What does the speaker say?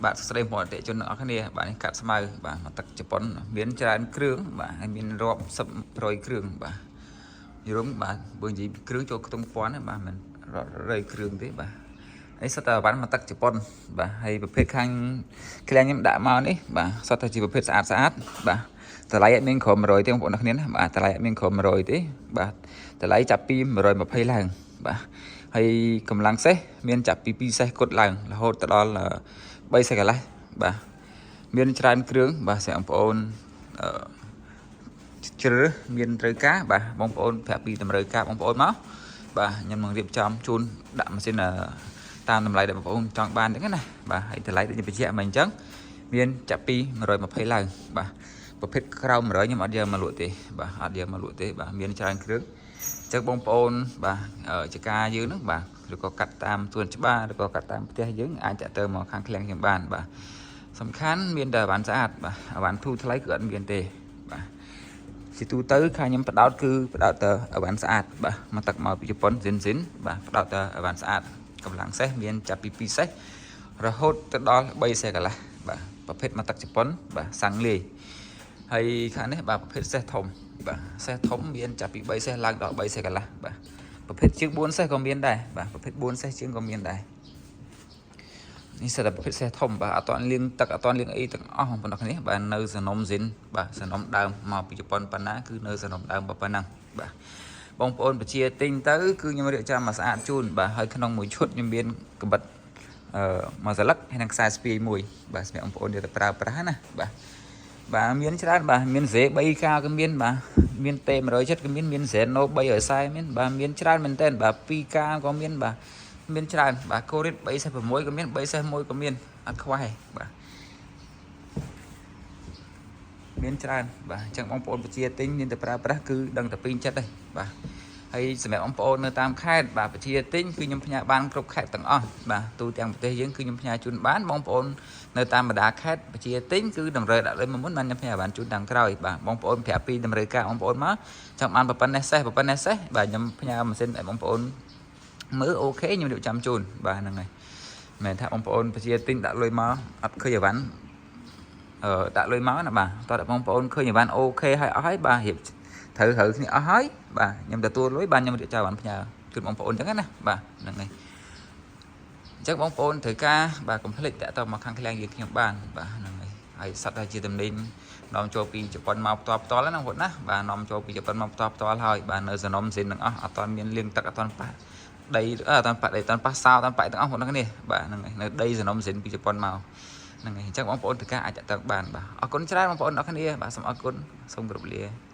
បាទសួស្តីបងប្អូនអតិថិជនទាំងអស់គ្នាបាទនេះកាត់ស្មៅបាទមកទឹកជប៉ុនមានច្រើនគ្រឿងបាទហើយមានរាប់សិបរយគ្រឿងបាទយល់បាទបើនិយាយពីគ្រឿងចូលខ្ទង់ពាន់ហ្នឹងបាទមិនរយគ្រឿងទេបាទនេះសុទ្ធតែអីវ៉ាន់មកទឹកជប៉ុនបាទហើយប្រភេទខាងឃ្លាំងខ្ញុំដាក់មកនេះបាទសុទ្ធតែជាប្រភេទស្អាតស្អាតបាទតម្លៃអត់មានក្រោម100ទេបងប្អូនទាំងគ្នាណាបាទតម្លៃអត់មានក្រោម100ទេបាទតម្លៃចាប់ពី120ឡើងបាទហើយកម្លាំងសេះមានចាប់ពី2សេះគុតឡើងរហូតទៅដល់3សេះកន្លះបាទមានច្រើនគ្រឿងបាទសម្រាប់បងប្អូនអឺជ្រើសមានត្រូវការបាទបងប្អូនប្រាប់ពីតម្រូវការបងប្អូនមកបាទខ្ញុំនឹងរៀបចំជូនដាក់ម៉ាស៊ីនតាមតម្លៃដែលបងប្អូនចង់បានហ្នឹងណាបាទហើយតម្លៃដូចខ្ញុំបញ្ជាក់មកអញ្ចឹងមានចាប់ពី120ឡើងបាទប្រភេទក្រោម100ខ្ញុំអត់យកមកលក់ទេបាទអត់យកមកលក់ទេបាទមានច្រើនគ្រឿងអញ្ចឹងបងប្អូនបាទចការយើងហ្នឹងបាទឬក៏កាត់តាមសួនច្បារឬក៏កាត់តាមផ្ទះយើងអាចតាក់ទងមកខាងឃ្លាំងខ្ញុំបានបាទសំខាន់មានតែអីវ៉ាន់ស្អាតបាទអីវ៉ាន់ធូរថ្លៃគឺអត់មានទេបាទជាទូទៅខាងខ្ញុំផ្ដោតគឺផ្ដោតទៅអីវ៉ាន់ស្អាតបាទមកទឹកមកពីជប៉ុនស៊ីនស៊ីនបាទផ្ដោតទៅអីវ៉ាន់ស្អាតកម្លាំងសេះមានចាប់ពី2សេះរហូតទៅដល់3សេះកន្លះបាទប្រភេទមកទឹកជប៉ុនបាទសាំងលាយហើយខាងនេះបាទប្រភេទសេះធំបាទសេះធំមានចាប់ពី3សេះឡើងដល់3សេះកន្លះបាទប្រភេទជាង4សេះក៏មានដែរបាទប្រភេទ4សេះជាងក៏មានដែរនេះសិតតែប្រភេទសេះធំបាទអត់ទាន់លាងទឹកអត់ទាន់លាងអីទាំងអស់បងប្អូនគ្នាបាទនៅសនំស៊ីនបាទសនំដើមមកពីជប៉ុនប៉ុណ្ណាគឺនៅសនំដើមប៉ុណ្ណឹងបាទបងប្អូនបជាទិញទៅគឺខ្ញុំរៀបចំមកស្អាតជូនបាទហើយក្នុងមួយឈុតខ្ញុំមានកបិតអឺមួយសន្លឹកហើយនិងខ្សែស្ពាយមួយបាទសម្រាប់បងប្អូនយកទៅប្រើប្រាស់ណាបាទបាទមានច្រើនបាទមានសេ 3K ក៏មានបាទមាន T170 ក៏មានមាន Zeno 340មានបាទមានច្រើនមែនតើបាទ 2K ក៏មានបាទមានច្រើនបាទកូរីត346ក៏មាន341ក៏មានអត់ខ្វះទេបាទមានច្រើនបាទអញ្ចឹងបងប្អូនបជាទិញមានតែប្រើប្រាស់គឺដឹងតែពេញចិត្តទេបាទហើយសម្រាប់បងប្អូននៅតាមខេត្តបាទបជាទិញគឺខ្ញុំផ្ញើបានគ្រប់ខេត្តទាំងអស់បាទទូទាំងប្រទេសយើងគឺខ្ញុំផ្ញើជូនបានបងប្អូននៅតាមបណ្ដាខេត្តបជាទិញគឺតម្រូវដាក់លុយមកមុនបានខ្ញុំផ្ញើបានជូនតាមក្រោយបាទបងប្អូនប្រាប់ពីតម្រូវការបងប្អូនមកចង់បានប៉ុណ្ណេះសេះប៉ុណ្ណេះសេះបាទខ្ញុំផ្ញើម៉ាស៊ីនឲ្យបងប្អូនមើល OK ខ្ញុំរៀបចំជូនបាទហ្នឹងហើយមិនមែនថាបងប្អូនបជាទិញដាក់លុយមកអត់ឃើញអីវ៉ាន់អឺដាក់លុយមកណាបាទតោះតែបងប្អូនឃើញអីវ៉ាន់ OK ហើយអស់ហើយបាទរៀបត្រូវត្រូវគ្នាអស់ហើយបាទខ្ញុំទទួលលុយបាទខ្ញុំរៀបចំអីវ៉ាន់ផ្ញើជូនបងប្អូនអញ្ចឹងណាបាទហ្នឹងហើយអញ្ចឹងបងប្អូនត្រូវការបាទកុំភ្លេចតាក់ទងមកខាងឃ្លាំងយើងខ្ញុំបានបាទហ្នឹងហើយហើយសត្វតែជាតំណែងនាំចូលពីជប៉ុនមកផ្ទាល់ផ្ទាល់ណាបងប្អូនណាបាទនាំចូលពីជប៉ុនមកផ្ទាល់ផ្ទាល់ហើយបាទនៅសនំសិនទាំងអស់អត់ទាន់មានលាងទឹកអត់ទាន់ប៉ះដីអត់ទាន់ប៉ះដីអត់ទាន់ប៉ះសោអត់ទាន់ប៉ះទាំងអស់បងប្អូននេះបាទហ្នឹងហើយនៅដីសនំសិនពីជប៉ុនមកហ្នឹងហើយអញ្ចឹងបងប្អូនត្រូវការអាចតាក់ទងបានបាទអរគុណច្រើនបងប្អូនអរគ្នាបាទសូមអរគុណសូមគោរពលា។